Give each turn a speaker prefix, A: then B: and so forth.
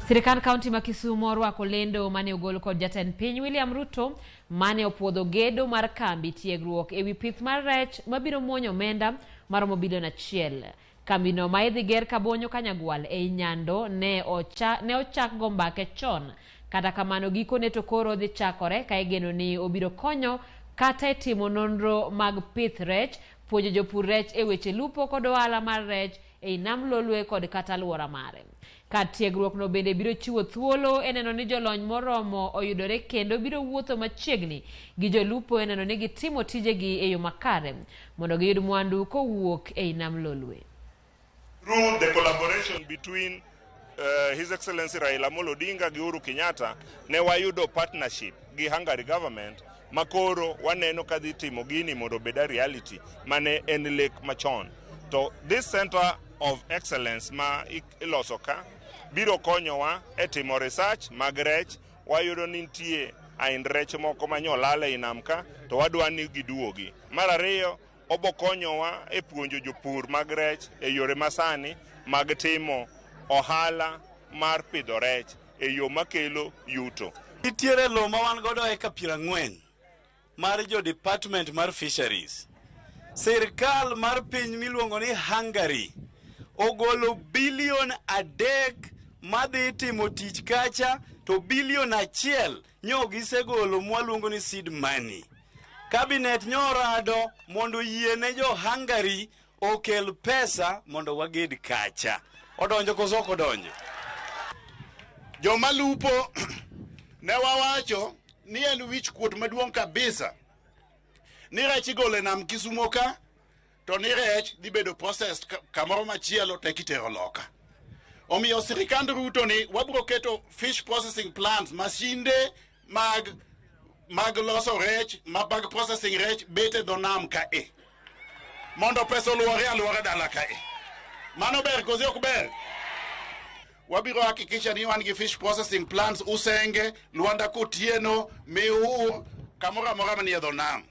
A: Sirkand kaunti ma Kisumu orwako lendo mane ogol kod jatend piny William Ruto mane opuodho gedo mar kambi tiegruok ewi pith mar rech mabiro muonyo omenda maromo bilion 1. Kambino ma idhi ger Kabonyo Kanyagwal ei Nyando ne ochak go mbake chon. Kata kamano, gikone to koro dhi chakore ka igeno ni obiro konyo kata e timo nonro mag pith rech, puonjo jopur rech e weche lupo kod ohala mar rech ei nam Lolwe kod kata alwora mare. Kar tiegruok no bende biro chiwo thuolo e neno ni jolony moromo oyudore kendo biro wuotho machiegni gi jolupo e neno ni gitimo tijegi e yo makare mondo giyud mwandu kowuok ei nam Lolwe.
B: Through the collaboration between His Excellency Raila Amolo Odinga gi Uhuru Kenyatta, ne wayudo partnership gi Hungary government makoro waneno ka dhi timo gini mondo obed a reality mane en lek machon. To this center of excellence ma iloso ka biro konyowa e timo research mag rech. Wayudo ni nitie aind rech moko manyolal ei nam ka, to wadwa ni giduogi. Mar ariyo, obo konyowa e puonjo jopur mag rech e yore masani mag timo ohala mar pidho rech e yo makelo yuto.
C: Nitiere lowo ma wan godo eka 40 mar jo Department mar Fisheries. Sirkal mar piny miluongo ni Hungary ogolo bilion 3 madhi timo tich kacha, to bilion 1 nyo gisegolo mwaluongo ni seed money. Cabinet nyorado mondo oyie ne jo Hungary okel pesa mondo waged kacha. Odonjo koso ok odonjo?
D: Joma lupo ne wawacho ni en wich kuot maduong' kabisa ni rech igolo e nam Kisumo ka, to ni rech dhi bedo processed kamoro machielo to ekitero loka. Omiyo sirikand Ruto ni wabiro keto fish processing plants, masinde mag loso rech, mag processing rech bet e dho nam ka e mondo pesa oluore aluora dala ka e. Mano ber koso ok ber? Wabiro hakikisha ni wan gi fish processing plants Usenge, Lwanda Kotieno, Miur, kamoro amora manie dho nam.